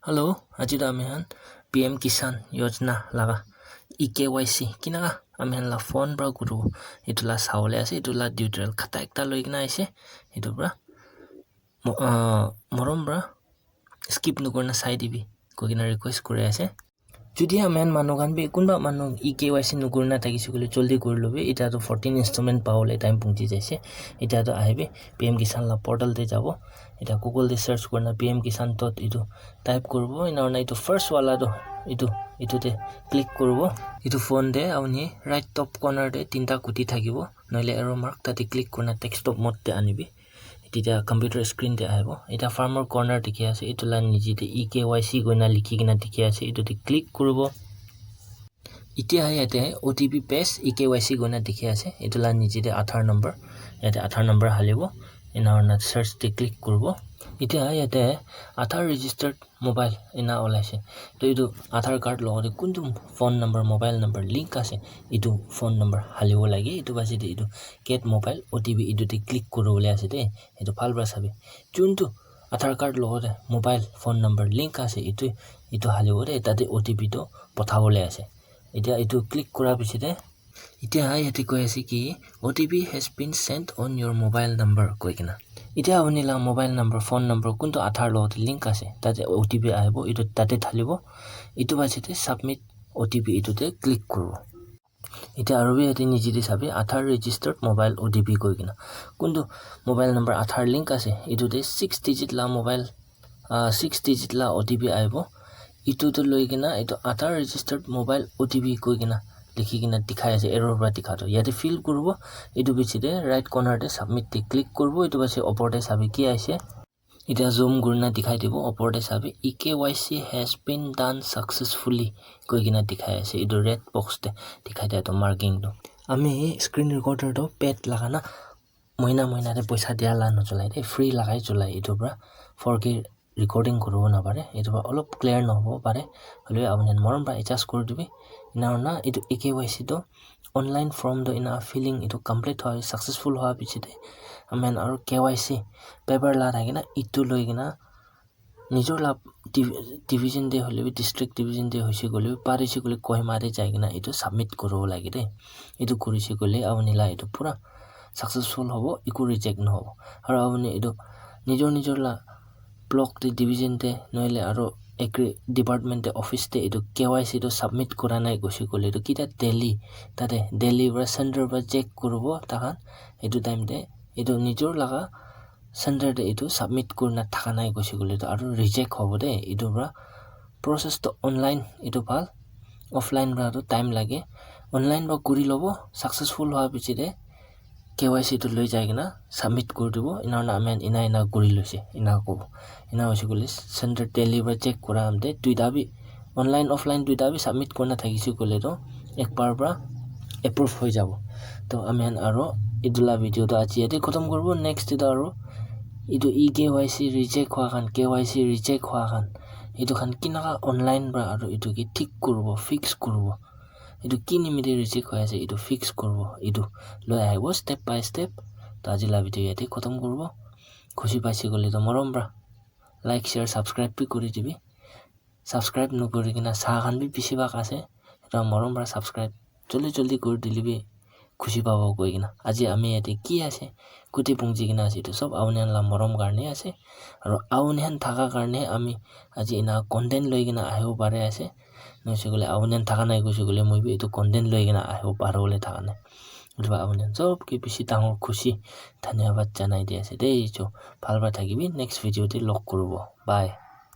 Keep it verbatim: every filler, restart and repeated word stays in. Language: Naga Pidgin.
Hello, aji toh ami khan P M Kisan Yojana laga E K Y C kinaka ami khan la phone pra kuribo, etu la sawole ase. Etu la tutorial khata ekta loi kena aise, etu pra mo-, ah, morom pra skip nokurina sai dibi koi kena request kuri ase. Jodi ami khan manu khan bi kunba manu E K Y C nokurina thakise koile joldi kuri lobi, eta toh fourteen installment pawole time punchi jaise. Eta toh ahibi P M Kisan la portal te jabo, eta Google te search kurina P M Kisan dot etu type kuribo, ena hoina etu first wala toh etu, etu te click kuribo. Etu phone te apuni right top corner te tinta kuti thakibo, nohole arrow mark tate click kurina desktop mode te anibi. Tetya computer screen te ahibo. Eta farmer corner dikhi ase, etu la niche te E K Y C koina likhi kena dikhi ase, etu te click kuribo. Etya yate O T P paste E K Y C koina dikhi ase, etu la niche te Aadhaar number, yate Aadhaar number halibo, ena hoina search te click kuribo. Etya yate Aadhaar registered mobile ena olaise. Toh etu Aadhaar card logote kuntu phone number, mobile number link ase, etu phone number halibo lage. Etu baje te etu get mobile O T P etu te click kuribole ase de. Etu bhal para sabi. Juntu Aadhaar card logote mobile phone number link ase, etu, etu halibo de, tate O T P toh pathabole ase. Etya etu click kura piche de, etya yate koi ase ki, "O T P has been sent on your mobile number," koi kena. Etya apuni la mobile number, phone number kuntu Aadhaar logote link ase, tate O T P ahibo, etu tate thalibo. Etu baje te submit O T P etu te click kuribo. Etya aru bi yate niche te sabi, "Aadhaar registered mobile O T P," koi kena. Kuntu mobile number Aadhaar link ase, etu te six digit la mobile, ah, six digit la O T P ahibo. Etu tu loi kena, etu Aadhaar registered mobile O T P koi kena likhi kena dikhai ase, arrow para dikha tu. Yate fill kuribo, etu piche te right corner te submit te click kuribo, etu piche opor te sabi ki aise. Etya zoom kurina dikhai dibo, opor te sabi, "E K Y C has been done successfully," koi kena dikhai ase. Etu red box te dikhai dia tu marking tu. Ami screen recorder tu paid laga na, moina moina te poisa dia la nocholai de, free lagai cholai. Etu pra four K recording kuribo napare, etu pra olop clear nohobo pare, hoilebi apuni khan morom pra adjust kuri dibi. Ena hoina etu E K Y C tu online form tu ena filling etu complete hoi successful hua piche te ami khan aru K Y C paper la thake na, etu loi kena nijor la div-, division te hoilebi, district division te hoise koilebi, parise koile Kohima te jai kena etu submit kuribo lage de. Etu kurise koile apuni la etu pura successful hobo, eku reject nohobo. Aru apuni etu nijor nijor la block te, division te, nohole aru agri department te, office te etu K Y C tu submit kura nai koise koile tu kita Delhi, tate Delhi pra center pra check kuribo takhan. Etu time te etu nijor laga center te etu submit kurina thaka nai koise koile tu aru reject hobo de. Etu pra process tu online etu bhal, offline pra tu time lage. Online pra kuri lobo, successful hua piche te K Y C tu loi jai kena submit kuri dibo. Ena hoina ami khan ena ena kuri loise, ena kobo. Ena hoise koile center Delhi pra check kura am te duita bi, online offline duita bi submit kurina thakise koile tu ek bar pra approve hoi jabo. To ami khan aru etu la video tu aji yate khotom kuribo. Next te tu aru etu E K Y C reject hua khan, K Y C reject hua khan, etu khan kinaka online pra aru etu ke thik kuribo, fix kuribo. Etu ki nimite reject hoi ase, etu fix kuribo, etu loi ahibo step by step. To aji la video yate khotom kuribo. Khushi paise koile to morom pra like, share, subscribe bi kuri dibi. Subscribe nokuri kena sa khan bi bishi bhag ase. Etu morom pra subscribe joldi joldi kuri dile bi khushi pabo koi kena. Aji ami yate ki ase, kuti pungji kena ase, etu sob apuni khan la morom karne ase. Aru apuni khan thaka karne ami aji ena content loi kena ahibo pare ase. Nohoise koile apuni khan thaka nai koise koile moi bi etu content loi kena ahibo pare bole thaka nai. Etu pra apuni khan sob ke bishi dangor khushi, dhanyabad janai di ase de. Etu bhal pra thakibi, next video te log kuribo. Bye.